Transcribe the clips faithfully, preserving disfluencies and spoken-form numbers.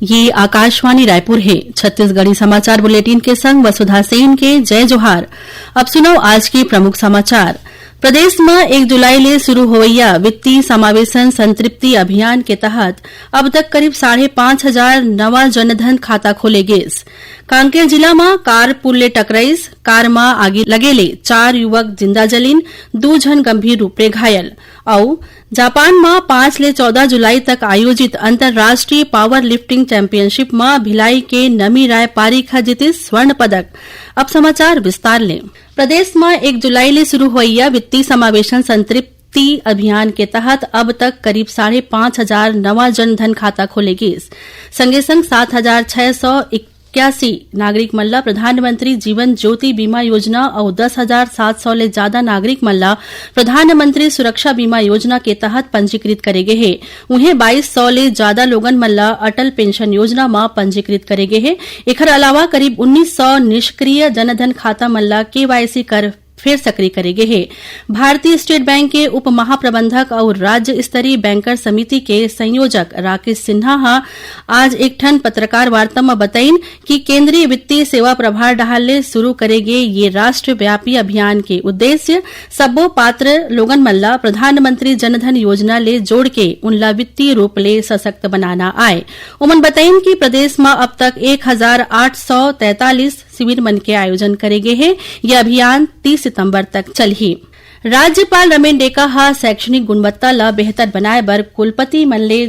ये आकाशवाणी रायपुर हे। छत्तीसगढ़ी समाचार बुलेटिन के संग वसुधा सेन के जय जोहार। अब सुनव आज के प्रमुख समाचार। प्रदेश म एक जुलाई ले शुरू होवइया वित्तीय समावेशन संतृप्ति अभियान के तहत अब तक करीब साढ़े पांच हजार नवा जनधन खाता खोले गेस। कांकेर जिला म कार पुल ले टकराइस, कार म आगी लगे ले चार युवक जिंदा जलिन, दू झन गंभीर रूप ले घायल। अउ जापान म पांच ले चौदह जुलाई तक आयोजित अंतर्राष्ट्रीय पावर लिफ्टिंग चैंपियनशिप म भिलाई के नमी राय पारीक ह जीतिस स्वर्ण पदक। अब समाचार विस्तार ले। प्रदेश म एक जुलाई ले शुरू होइया वित्तीय समावेशन संतृप्ति अभियान के तहत अब तक करीब साढ़े पांच हजार नवा जनधन खाता खोले गिस। संगे संग सात हजार छह सौ इक्यासी नागरिक मन ल प्रधानमंत्री जीवन ज्योति बीमा योजना अउ दस हजार सात सौ ले जादा नागरिक मन ल प्रधानमंत्री सुरक्षा बीमा योजना के तहत पंजीकृत करे गे हे। उहें, बाईस सौ ले जादा लोगन मन ल अटल पेंशन योजना म पंजीकृत करे गे हे। एखर अलावा करीब उन्नीस सौ निष्क्रिय जनधन खाता मन ल केवाईसी कर फेर सक्रिय करे गे हे। भारतीय स्टेट बैंक के उप महाप्रबंधक अउ राज्य स्तरीय बैंकर समिति के संयोजक राकेश सिन्हा ह आज एक ठन पत्रकार वार्ता म बतइन कि केंद्रीय वित्तीय सेवा प्रभार डहार ले शुरू करे गे ये राष्ट्रव्यापी अभियान के उद्देश्य सब्बो पात्र लोगन मन ल प्रधानमंत्री जनधन योजना ले जोड़ के उनला वित्तीय रूप ले सशक्त बनाना आय। ओमन बतइन कि प्रदेश म अब तक एक हजार आठ सौ तैंतालीस शिविर मन के आयोजन करे गे हे। ये अभियान तीस सितंबर तक चलही। राज्यपाल रमेन डेका ह शैक्षणिक गुणवत्ता ल बेहतर बनाए बर कुलपति मन ले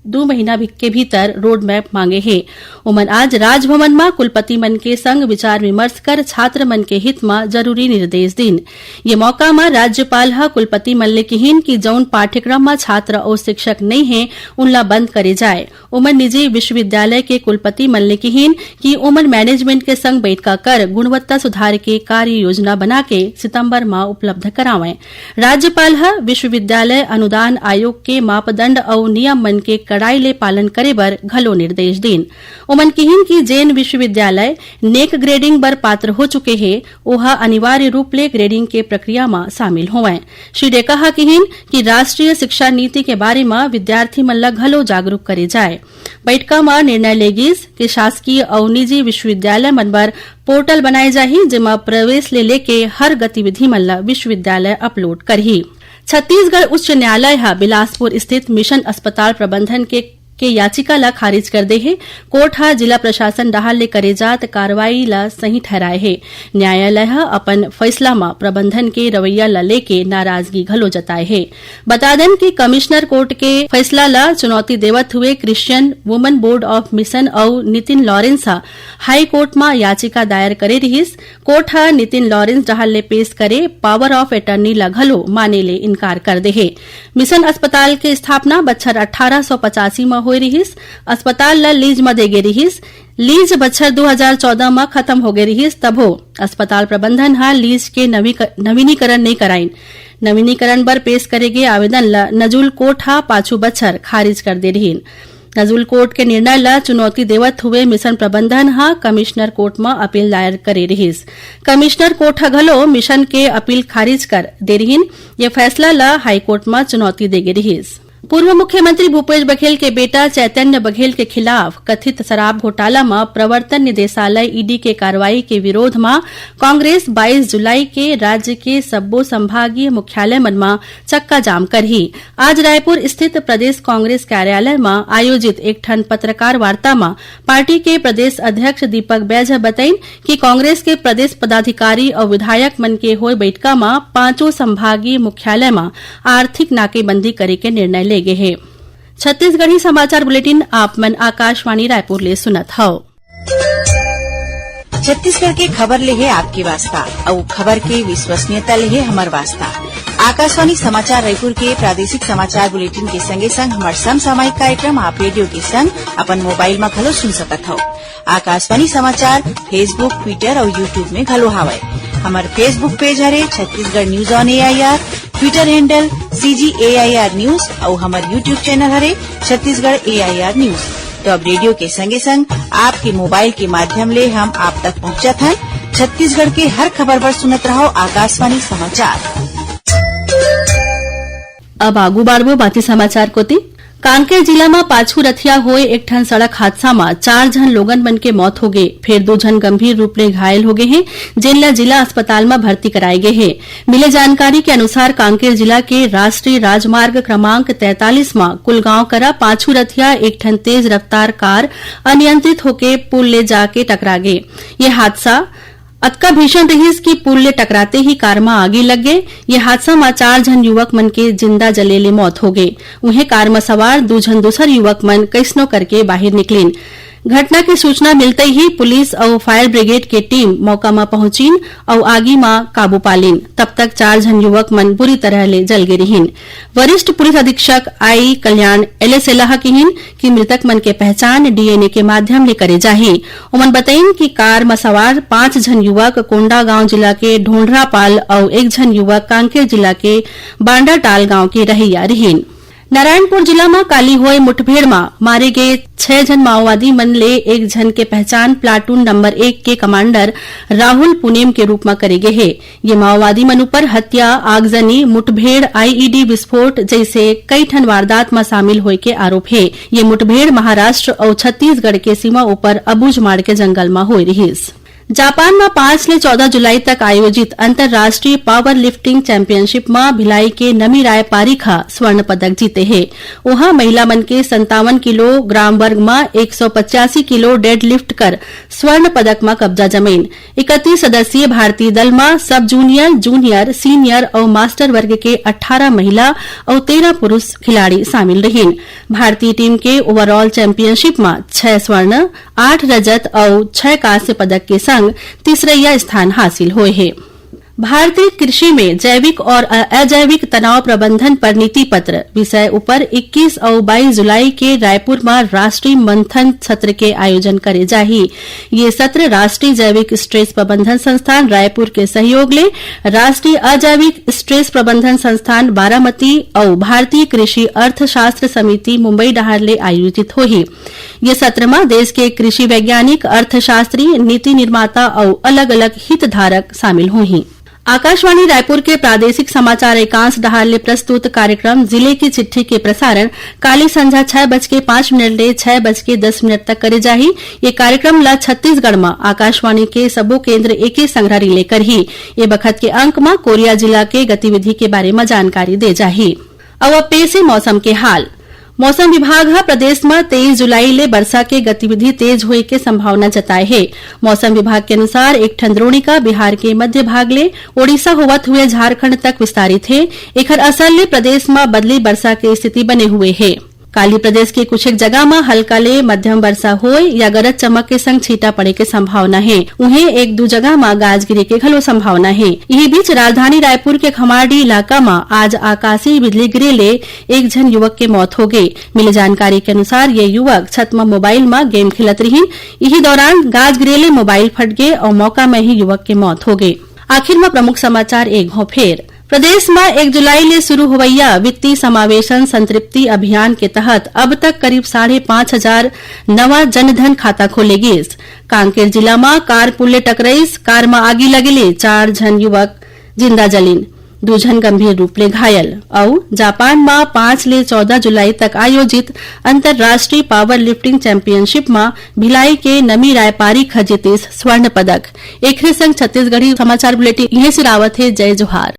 दू महीना भी-, के भीतर रोड मैप मांगे हे। ओमन आज राजभवन म कुलपति मन के संग विचार विमर्श कर छात्र मन के हित म जरूरी निर्देश दिन। ये मौका म राज्यपाल ह कुलपति मन ले किहिन कि जउन पाठ्यक्रम म छात्र अउ शिक्षक नइ हे, उनला बंद करे जाए। ओमन निजी विश्वविद्यालय के कुलपति मन ले किहिन कि ओमन मैनेजमेंट के संग बइठका कर गुणवत्ता सुधार के कार्य योजना बना के सितंबर म उपलब्ध करावंय। राज्यपाल ह विश्वविद्यालय अनुदान आयोग के मापदंड अउ नियम मन के कड़ाई ले पालन करे बर घलो निर्देश दीन। ओमन किहिन कि जेन विश्वविद्यालय नेक ग्रेडिंग बर पात्र हो चुके हे, ओहा अनिवार्य रूप ले ग्रेडिंग के प्रक्रिया म शामिल होवंय। श्री डेका ह किहिन कि राष्ट्रीय शिक्षा नीति के बारे म विद्यार्थी मन ल घलो जागरूक करे जाय। बइठका म निर्णय ले गिस कि शासकीय अउ निजी विश्वविद्यालय मन बर पोर्टल बनाए जाही, जेमा प्रवेश ले लेके हर गतिविधि मन ल विश्वविद्यालय अपलोड करही। छत्तीसगढ़ उच्च न्यायालय ह बिलासपुर स्थित मिशन अस्पताल प्रबंधन के, के याचिका ल खारिज कर दे हे। कोर्ट ह जिला प्रशासन डहार ले करे जात कार्रवाई ल सही ठहराए हे। न्यायालय ह अपन फैसला म प्रबंधन के रवैया ल लेके नाराजगी घलो जताए हे। बता देन कि कमिश्नर कोर्ट के फैसला ल चुनौती देवत हुए Christian woman board of mission अउ नितिन लॉरेंस ह हाई कोर्ट म याचिका दायर करे रिहिस। कोर्ट ह नितिन लॉरेंस डहार ले पेश करे पावर ऑफ अटर्नी ल घलो माने ले इनकार कर दे हे। मिशन अस्पताल के स्थापना बछर अट्ठारह सौ पचासी म होए रिहिस। अस्पताल ल लीज म दे गे रिहिस। लीज बछर दू हजार चौदह म खत्म हो गे रिहिस, तभो अस्पताल प्रबंधन ह लीज के नवीक-, नवीनीकरण नइ कराइन। नवीनीकरण बर पेश करे गे आवेदन ल नजुल कोर्ट ह पाछू बछर खारिज कर दे रिहिन। नजुल कोर्ट के निर्णय ल चुनौती देवत हुए मिशन प्रबंधन ह कमिश्नर कोर्ट म अपील दायर करे रिहिस। कमिश्नर कोर्ट ह घलो मिशन के अपील खारिज कर दे रिहिन। ये फैसला ल हाईकोर्ट म चुनौती दे गे रिहिस। पूर्व मुख्यमंत्री भूपेश बघेल के बेटा चैतन्य बघेल के खिलाफ कथित शराब घोटाला म प्रवर्तन निदेशालय, ईडी, के कार्रवाई के विरोध म कांग्रेस बाईस जुलाई के राज्य के सब्बो संभागीय मुख्यालय मन म चक्का जाम करही। आज रायपुर स्थित प्रदेश कांग्रेस कार्यालय म आयोजित एक ठन पत्रकार वार्ता म पार्टी के प्रदेश अध्यक्ष दीपक बैज ह बतइन कि कांग्रेस के प्रदेश पदाधिकारी अउ विधायक मन के होय बइठका म पांचों संभागीय मुख्यालय म आर्थिक नाकेबंदी करे के निर्णय ले गे हे। छत्तीसगढ़ी समाचार बुलेटिन आप मन आकाशवाणी रायपुर ले सुनत हव। छत्तीसगढ़ के खबर ले हे आपके वास्ता, अउ खबर के विश्वसनीयता ले हे हमर वास्ता। आकाशवाणी समाचार रायपुर के प्रादेशिक समाचार बुलेटिन के संगे संग हमर समसामयिक कार्यक्रम आप रेडियो के संग अपन मोबाइल म घलो सुन सकत हव। आकाशवाणी समाचार Facebook, Twitter अउ YouTube में घलो हावय। हमर Facebook पेज हरे Chhattisgarh news on AIR, Twitter handle CG AIR news अउ हमर YouTube चैनल हरे छत्तीसगढ़ एआईआर न्यूज। तो अब रेडियो के संगे संग आपके मोबाइल के माध्यम ले हम आप तक पहुंचत हन छत्तीसगढ़ के हर खबर बर सुनत रहव आकाशवाणी समाचार। अब आगू बाढ़बो बाकी समाचार कोति। कांकेर जिला म पाछू रथिया होए एक ठन सड़क हादसा म चार झन लोगन मन के मौत होगे, फेर दू झन गंभीर रूप ले घायल होगे हे, जेन ल जिला अस्पताल म भर्ती कराए गे हे। मिले जानकारी के अनुसार, कांकेर जिला के राष्ट्रीय राजमार्ग क्रमांक तैंतालीस म कुलगांव करा पाछू रथिया एक ठन तेज रफ्तार कार अनियंत्रित होके पुल ले जाके टकरा गे। ये हादसा अतका भीषण रिहिस कि पुल ले टकराते ही कार म आगी लग गे। ये हादसा म चार झन युवक मन के जिंदा जले ले मौत हो गे। उहें, कार म सवार दू झन दूसर युवक मन कइसनो करके बाहिर निकलिन। घटना के सूचना मिलते ही पुलिस अउ फायर ब्रिगेड के टीम मौका म पहुंचिन अउ आगी म काबू पालिन। तब तक चार झन युवक मन बुरी तरह ले जल गे रिहिन। वरिष्ठ पुलिस अधीक्षक आई कल्याण एलेसेला ह किहिन कि मृतक मन के पहचान डीएनए के माध्यम ले करे जाही। ओमन बतइन कि कार म सवार पांच झन युवक कोंडागांव जिला के ढोंढरापाल अउ एक झन युवक कांकेर जिला के बांडाटाल गांव के रहइया रिहिन। नारायणपुर जिला म काली होए मुठभेड़ म मारे गे छह झन माओवादी मन ले एक झन के पहचान प्लाटून नंबर एक के कमांडर राहुल पुनेम के रूप म करे गे हे। ये माओवादी मन ऊपर हत्या, आगजनी, मुठभेड़, आईईडी विस्फोट जइसे कई ठन वारदात म शामिल होए के आरोप हे। ये मुठभेड़ महाराष्ट्र अउ छत्तीसगढ़ के सीमा ऊपर अबूझमाड़ के जंगल म होए रिहिस। जापान म पांच ले चौदह जुलाई तक आयोजित अंतर्राष्ट्रीय पावर लिफ्टिंग चैंपियनशिप म भिलाई के नमी राय पारीक ह स्वर्ण पदक जीते हे। ओहा महिला मन के संतावन किलोग्राम वर्ग म एक सौ पचासी किलो डेडलिफ्ट कर स्वर्ण पदक म कब्जा जमइन। इकतीस सदस्यीय भारतीय दल म सब जूनियर, जूनियर, सीनियर अउ मास्टर वर्ग के अट्ठारह महिला अउ तेरह पुरुष खिलाड़ी शामिल रहिन। भारतीय टीम के ओवरऑल चैंपियनशिप म छह स्वर्ण, आठ रजत अउ छह कांस्य पदक के संग तीसरइया स्थान हासिल होए हे। भारतीय कृषि में जैविक और अ-, अजैविक तनाव प्रबंधन पर नीति पत्र विषय ऊपर इक्कीस अउ बाईस जुलाई के रायपुर म राष्ट्रीय मंथन सत्र के आयोजन करे जाही। ये सत्र राष्ट्रीय जैविक स्ट्रेस प्रबंधन संस्थान रायपुर के सहयोग ले राष्ट्रीय अजैविक स्ट्रेस प्रबंधन संस्थान बारामती अउ भारतीय कृषि अर्थशास्त्र समिति मुंबई डहार ले आयोजित होही। ये सत्र म देश के कृषि वैज्ञानिक, अर्थशास्त्री, नीति निर्माता अउ अलग-अलग हितधारक शामिल होही। आकाशवाणी रायपुर के प्रादेशिक समाचार एकांश डहार ले प्रस्तुत कार्यक्रम जिले की चिट्ठी के प्रसारण काली संझा छह बज के पाँच मिनट ले छह बज के दस मिनट तक करे जाही। ये कार्यक्रम ला छत्तीसगढ़ म आकाशवाणी के सबो केंद्र एके संघरा रिले करही। ये बखत के अंक म कोरिया जिला के गतिविधि के बारे म जानकारी दे जाही। अउ अब पेश हे मौसम के हाल। मौसम विभाग ह प्रदेश म तेईस जुलाई ले बरसा के गतिविधि तेज होए के संभावना जताए हे। मौसम विभाग के अनुसार, एक ठन द्रोणिका बिहार के मध्य भाग ले ओडिशा होवत हुए झारखंड तक विस्तारित हे। एखर असर ले प्रदेश म बदली बरसा के स्थिति बने हुए हे। काली प्रदेश के कुछ एक जगह म हल्का ले मध्यम वर्षा होए या गरज चमक के संग छींटा पड़े के संभावना हे। उहें, एक दू जगह म गाज गिरे के घलो संभावना हे। इही बीच, राजधानी रायपुर के खमारडी इलाका म आज आकाशीय बिजली गिरे ले एक झन युवक के मौत हो गे। मिले जानकारी के अनुसार, ये युवक छत म मोबाइल म गेम खेलत रिहिन। इही दौरान गाज गिरे ले मोबाइल फट गे अउ मौका म ही युवक के मौत हो गे। आखिर म प्रमुख समाचार एक घौं फेर। प्रदेश म एक जुलाई ले शुरू होवइया वित्तीय समावेशन संतृप्ति अभियान के तहत अब तक करीब साढ़े पाँच हजार नवा जनधन खाता खोले गिस। कांकेर जिला म कार पुल ले टकराइस, कार म आगी लगे ले चार झन युवक जिंदा जलिन, दू झन गंभीर रूप ले घायल। अउ जापान म पाँच ले चौदह जुलाई तक आयोजित अंतर्राष्ट्रीय पावर लिफ्टिंग चैंपियनशिप म भिलाई के नमी राय पारीक ह जीतिस स्वर्ण पदक। एखरे संग छत्तीसगढ़ी समाचार बुलेटिन इहें सिरावत हे। जय जोहार।